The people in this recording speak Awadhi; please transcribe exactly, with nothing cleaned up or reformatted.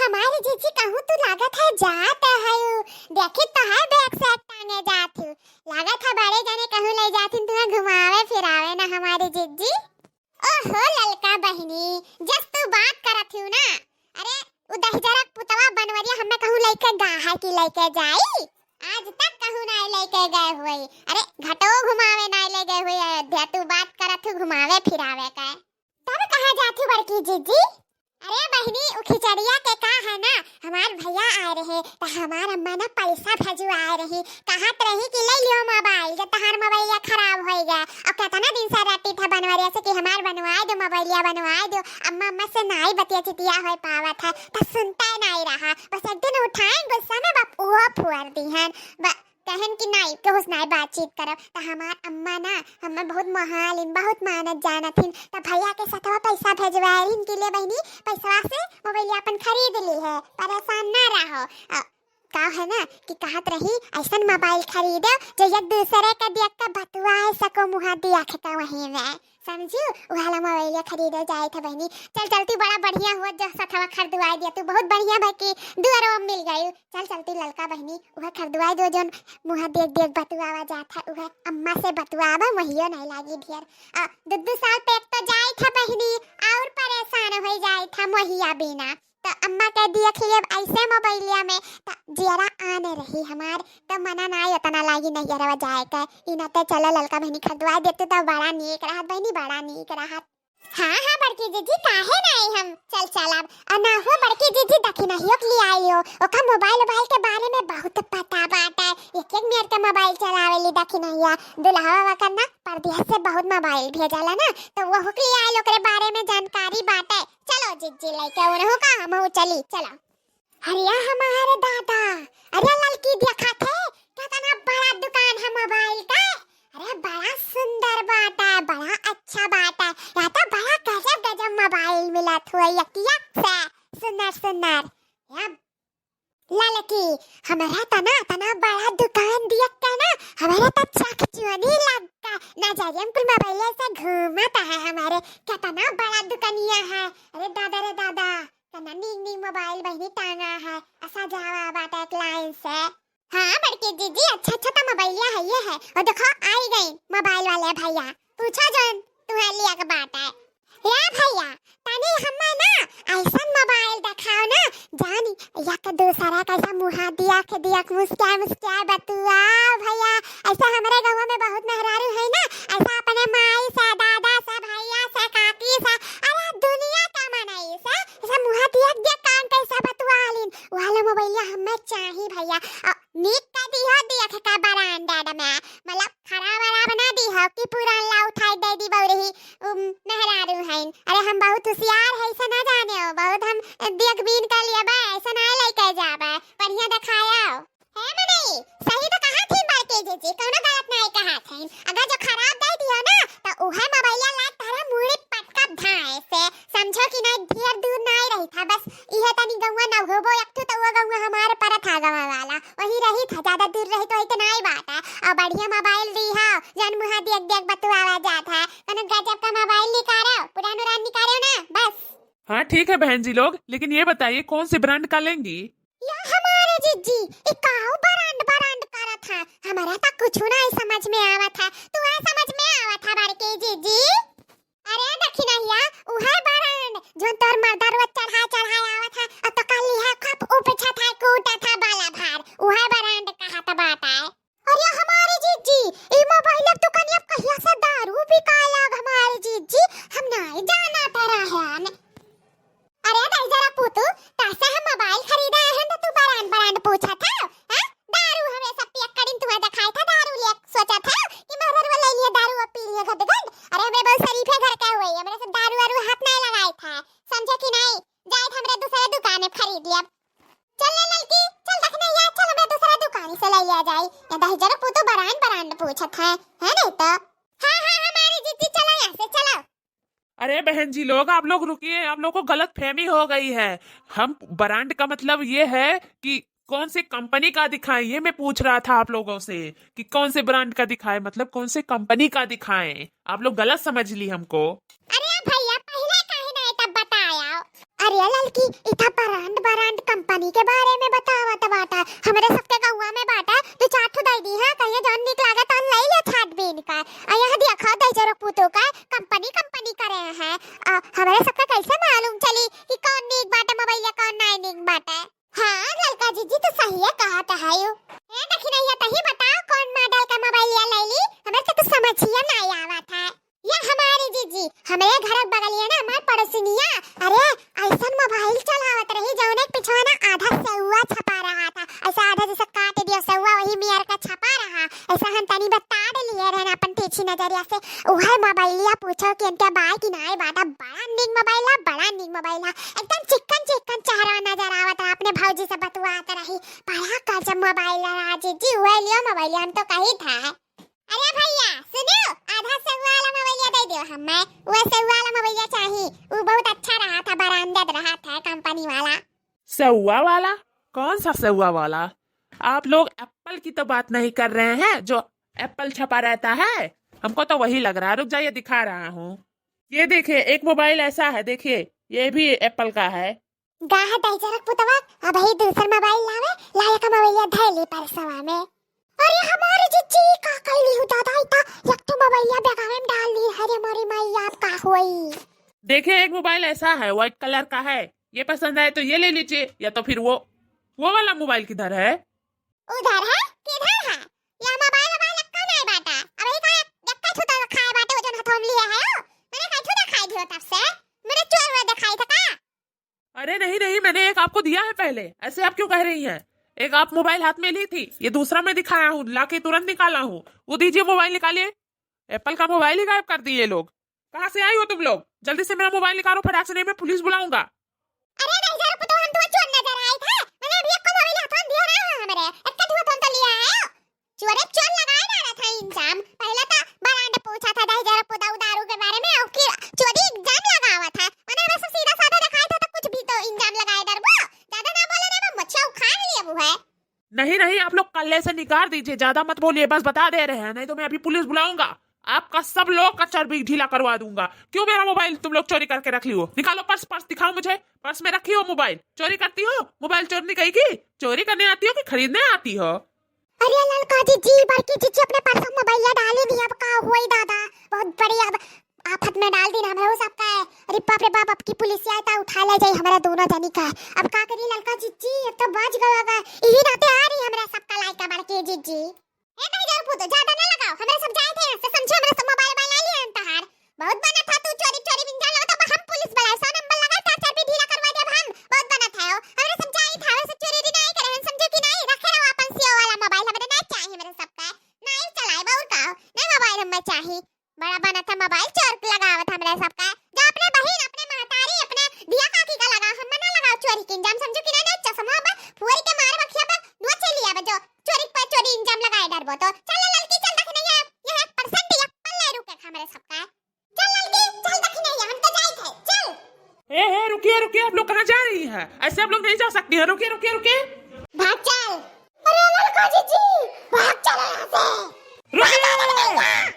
हमारी जीजी कहूँ तू लागत है जात है, देखी तो है बैग से टांगे जात हूँ, लागत है बड़े जने कहूँ ले जात हूँ तुम्हें घुमावे फिरावे ना हमारी जीजी। ओहो ललका बहिनी, जस तू बात करत हूँ ना, अरे उ दहिजरा पुतवा बनवरिया हमें कहूँ लेके गा है कि लेके जाई? आज तक कहूँ ना लेके गए हुए। अरे घटो घुमावे ना ले गए हुए अयोध्या, तू बात करत हूँ घुमावे फिरावे का। तब कहाँ जात हूँ बड़की जीजी? अरे बहिनी, उ खिचड़िया के का है ना, हमार भैया आए रहे, त हमार अम्मा ना पैसा भेजवाए रही, कहत रही कि ले लियो मोबाइल, जब तहार मोबाइलिया खराब होई गया। और कितना दिन से रटी था बनवरिया से कि हमार बनवाए दो मोबाइलिया, बनवाए दो। अम्मा, अम्मा से नाई बतिया चितिया होए पावत है, त सुनता ही नाई रहा। बस एक दिन उठाएं गुस्सा में, बाप उहो फुअर दीहन। ब-, कहन कि नाई, केहू से नाई बातचीत करब। त हमार अम्मा ना, हमें बहुत मोहालिन, बहुत मानत जानत हिन। त भैया के सथवा पैसा भेजवाए रहिन कि ले बहिनी, पैसवा से मोबाइलिया अपन खरीद ली है, परेशान ना रहो। अ, का है ना कि कहत रही, ऐसन मोबाइल खरीदो जो एक दूसरे के देख के बतुआए सको, मुँह देख के वहीं में, समझू? उहाला मोबाइलिया खरीदे जाए थे बहिनी। चल चलती, बड़ा बढ़िया हुआ जो सथवा खरीदवाए दिया तू, बहुत बढ़िया भाई कि दुआरो मिल गई। चल चलती ललका बहिनी, उहे खरीदवाए दो जौन मुँह देख देख बतुआवा जात है, उहे अम्मा से बतुआवा, मोहियो नहीं लागी ढेर। आ, दू दू साल पे एक तो जाए था बहिनी, और परेशान हो जाए था मोहिया बिना। त अम्मा के देख लेब ऐसे मोबाइलिया में, त जियरा आने रही हमार, त मना नाई उतना लागी नैहरवा जाए के। ई नाते चलो ललका बहिनी खरीदवा देते त बड़ा नीक रहत बहिनी, बड़ा नीक रहत। हाँ, हाँ, बड़की जीजी, काहे नाई हम चल चलब। आ ना हो बड़की जीजी, दखिनहियो के ले आई हो, ओका मोबाइल, मोबाइल के बारे में बहुत पता बाटे, एक एक मिनट के मोबाइल चलावेली दखिनहिया। दुल्हवा वकन ना परदेस से बहुत मोबाइल भेजाला ना, त वहू के ले आई, ओकरे बारे में जानकारी बाटे। चलो जीजी, लेके उनहु का हमहू चली, चला। अरे हमारे दादा, अरे ललकी देखा थे, कितना बड़ा दुकान है मोबाइल का। अरे बड़ा सुंदर बाटा, बड़ा अच्छा बाटा। यहाँ तो बड़ा गजब गजब मोबाइल मिलत हुए, एक एक से सुंदर सुंदर। या ललकी, हमरा तना तना बड़ा दुकान दिया का ना, हमारे तो चकचोनी लग का। ना जाइए, हम कुल मोबाइल से घूमत है हमारे, कितना बड़ा दुकानिया है। अरे दादा रे दादा, तना नीक नीक मोबाइल बहिनी टांगा है, आ सजावा बाटा एक लाइन से। हाँ बड़की जीजी, अच्छा अच्छा तो मोबाइलिया है ये है। और देखो आई गई मोबाइल वाले भैया, पूछो जौन तुम्हें लिया के बात है। या भैया, तनी हमें ना ऐसन मोबाइल दिखाओ ना, जानी एक दूसरा कैसा मुहा दिया के दिया के मुस्किया मुस्किया बतुआओ भैया। ऐसा हमारे गाँव में बहुत मेहरारू है ना, ऐसा अपने माई से, दादा से, भैया से, काकी से, अरे दुनिया का मनई से ऐसा मुहा दिया के दिया कान कैसा बतुआ लीन। वाला मोबाइलिया हमें चाही भैया। अ, नीक का दिहो देख का ब्रांडेड में, मतलब खराब वराब ना दिहो कि पुरान ला उठाई दे दी बौरही, उम, मेहरारू हईन। अरे हम बहुत होशियार है, ऐसा ना जाने हो, बहुत हम देख बीन कर लिया बा, ऐसा ना लेके जाबे, बढ़िया दिखाया हो। हे मनई, सही तो कहा थी बड़की जीजी, कौनो गलत नहीं कहा थी। अगर जो खराब दे दियो ना, तो उहे मोबाइलिया ला तारा मुड़ी पटका धाए से, समझो कि नहीं, ढेर दूर नहीं रही था, बस इहे तनी गौवा ना होबो एक ठो, तो वो गौवा हमारे परत हा गवा वाला, वही रही था, ज्यादा दूर रही तो इतना ही बात है। और बढ़िया मोबाइल दी है, जन मुहा देख देख बतुआवा जात है, कौनो गजब का मोबाइल निकालो, पुरान उरान निकालो ना, बस। हाँ ठीक है बहन जी लोग, लेकिन ये बताइए कौन से ब्रांड का लेंगी? या हमारे जीजी, ई काऊ ब्रांड ब्रांड करत है, हमारा तो कुछ नहीं समझ में आवत है, तू है समझ में आवत है बड़की जीजी? अरे दखिनहिया, उहे ब्रांड जो तोर मर्दा रोज चढ़ा चढ़ा आवत है, और तो कल लिहा खप उपछत है, कूटत है बाला भार, उहे ब्रांड कहत बाटा है। अरे हमारे जीजी, ई मोबाइल अब दुकानिया कहिया से दारू बिकाए लाग हमारे जीजी, हम नहीं जाना तरह है। अरे दाई जरा पूतू, तासे हम मोबाइल खरीदा है तो तू ब्रांड ब्रांड पूछत है, हैं? दारू हमें सब पियक्कड़िन तुम्हें दिखाई था, दारू लिया सोचा था कि मरर वो ले लिए दारू वो पी लिए घट घट। अरे हमें बहुत शरीफे घर का हुए, हमरे से दारू वारू हाथ नहीं लगाए था, समझे कि नहीं? जाए हमरे दूसरे दुकान में खरीद लिया। चल ले ललकी, चल दखिनहिया, चल हमरे दूसरे दुकान से ले लिया जाए। ये दाई जरा पूतू ब्रांड ब्रांड पूछत है, है नहीं तो? हाँ, हाँ, हमारे जीजी चलो यहाँ से, चलो। अरे बहन जी लोग, आप लोग रुकिए, आप लोग को गलतफहमी हो गई है। हम ब्रांड का मतलब ये है कि कौन सी कंपनी का दिखाएं, ये मैं पूछ रहा था आप लोगों से कि कौन से ब्रांड का दिखाएं, मतलब कौन से कंपनी का दिखाएं। आप लोग गलत समझ ली हमको। अरे भैया, पहले काहे नहीं तब बताया? अरे ए ललकी, इथा brand brand company के बारे में बतावत बाटा। हमरे सबके गौवा में बाटा, दू चार ठो दइ दी, हाँ, कहिए जौन नीक लागे तौन लइ ले छाट बीन का। आ यहाँ देखा दइ जरो पुतो का company company करे हैं। आ, हमरे सबके कैसे मालूम चली कि कौन नीक बाटे मोबाइल या कौन नाई नीक बाटे? हाँ, ललका जीजी तो सहिए कहत है। ए दखिनैया, तही बताओ कौन model का मोबाइल या लइ ली? हमरे से कुछ समझिया नाई आवत है। ये हमारी जीजी, हमरे घर के बगलिया ना, हमार पड़ोसिनिया, अरे, ऐसन मोबाइल चलावत रही, जौने के पिछवा ना आधा सेउआ छपा रहा था, ऐसा आधा जैसे काट दिया सेउआ, वही मियर का छपा रहा, ऐसा हम तनी बता दे लिए रहन अपन तिरछी नजरिया से। उहे मोबाइलिया पूछो कि इनके बाय कि नाई बाटा, बड़ा नीक मोबाइल है, बड़ा नीक मोबाइल है, एकदम चिकन चिकन चेहरा नजर आवत रहा, अपने भौजी से बतुआत रही, बड़ा गजब मोबाइल रहा जीजी, उहे लियो मोबाइलिया, हम तो कही था। अरे भैया, सुनो, आधा सेउआ वाला मोबाइलिया दे दियो हमें। वो सेउआ वाला मोबाइलिया चाही, वो बहुत अच्छा रहा था, branded रहा था, company वाला। सेउआ वाला? कौन सा सेउआ वाला? आप लोग Apple की तो बात नहीं कर रहे हैं, जो Apple छपा रहता है? हमको तो वही लग रहा है। रुक जाइए, दिखा रहा हूँ। ये देखिए, एक मोबाइल ऐसा है, देखिए, ये भी Apple का है। गाह दहिजरक पुतवा, अबही दूसर मोबाइल लावे, लायक मोबाइलिया धैली परसवा में। अरे हमारे जीजी, का कैली हूँ दादा, इता एक ठो मोबाइलिया बेगावे में डाल ली है रे मोरी माई, आप का होई? देखिए, एक मोबाइल ऐसा है, white colour का है, ये पसंद आए तो ये ले लीजिए, या तो फिर वो। वो वाला मोबाइल किधर है? उधर है? किधर है? या मोबाइल, मोबाइल अक्का नहीं बाटा। अबही का एक, एक ठो तो खाए बाटे, वो जौन हथवा में लिए है, ओ? मैंने कहा, ठो दिखाई दियो तब से। मैंने चोर हुआ दिखाई था का? अरे नहीं, नहीं, मैंने एक आपको दिया है पहले, ऐसे आप क्यों कह रही हैं? एक आप मोबाइल हाथ में ली थी, ये दूसरा मैं दिखाया हूँ, लाके तुरंत निकाला हूँ। वो दीजिए मोबाइल, निकालिए। Apple का मोबाइल ही गायब कर दिए लोग। कहाँ से आई हो तुम लोग? जल्दी से मेरा मोबाइल निकालो, फटाक से, नहीं मैं पुलिस बुलाऊंगा। अरे नहीं जरा पुतो, हम तो चोर नजर आए थे, मैंने अभी एक को मोबाइल हाथ में दिया रहा है हमरे, एक का धुआं तो लिया है। चोरे चोर लगाए डाला था इंजाम। पहले तो बरांडे पूछा था दही जरा पुदाऊ दारू के बारे में, और फिर चोरी इंजाम लगावा था। मैंने हमें सब सीधा साधा दिखाया था, तो कुछ भी तो इंजाम लगाए डरबो। ज्यादा ना बोले ना, मैं मच्छा उखाड़ लिए वो है। नहीं, नहीं, आप लोग कल्ले से निकाल दीजिए, ज्यादा मत बोलिए, बस बता दे रहे हैं, नहीं तो मैं अभी पुलिस बुलाऊंगा। आपका सब लोग का चर्बी ढीला करवा दूंगा। क्यों मेरा मोबाइल तुम लोग चोरी करके रख लियो? निकालो पर्स, पर्स दिखाओ मुझे, पर्स में रखी हो मोबाइल। चोरी करती हो? मोबाइल चोरनी कहीं की? चोरी करने आती हो कि खरीदने आती हो? अरे ललका जीजी, बड़की जीजी अपने पर्स में मोबाइलिया डाली नहीं, अब का होई दादा, बहुत बड़ी अब आफत में डाल दी ना हमरे सबका। अरे बाप रे बाप, अब की पुलिस आए तो उठा ले जाई हमरा दोनों जनी का। अब का करी ललका जीजी, अब तो बच गवा बा, यही नाते आ रही हमरा सबका लायका बड़की जीजी। ए दहिजर पुतो, ज्यादा ना लगाओ, हमरे सब जाए थे यहाँ से, समझो, हमरे सब मोबाइल, मोबाइल ले लिए हैं तहार। बहुत बना था तू चोरी, चोरी बिंजा लो, तब हम पुलिस बुलाए, सौ नंबर लगा, चार चार भी ढीला करवा देब हम, बहुत बना था हो। हमरे सब जाए था, हमरे सब चोरी, चोरी नहीं करे, हम समझो कि नहीं, रखे रहो अपन सियो वाला मोबाइल, हमरे ना चाही, हमरे सबका नहीं चलाए, बहुत का हो, नहीं मोबाइल हमें चाही। बड़ा बना था मोबाइल चोर के लगावत हमरे सबका। जा अपने बहिन, अपने महतारी, अपने दिया काकी का लगा, हम ना लगाओ चोरी किन, जा हम समझो कि नहीं, नहीं, चश्मा बा, फुआई के मारे बखिया बा, नोचे लिया बा, जो चोरी पर चोरी इंजाम लगाए डरबो तो। चल ले ललकी, चल दखिनैया, ये एक percent या पल नहीं रुके हमरे सबका। चल ललकी, चल दखिनैया, हम तो जाई थे, चल। ए, ए, रुकिए, रुकिए, आप लोग कहाँ जा रही हैं? ऐसे आप लोग नहीं जा सकती हैं, रुकिए, रुकिए, रुकिए। भाग चल। अरे ललका जीजी, भाग चल यहाँ से। रुकिए।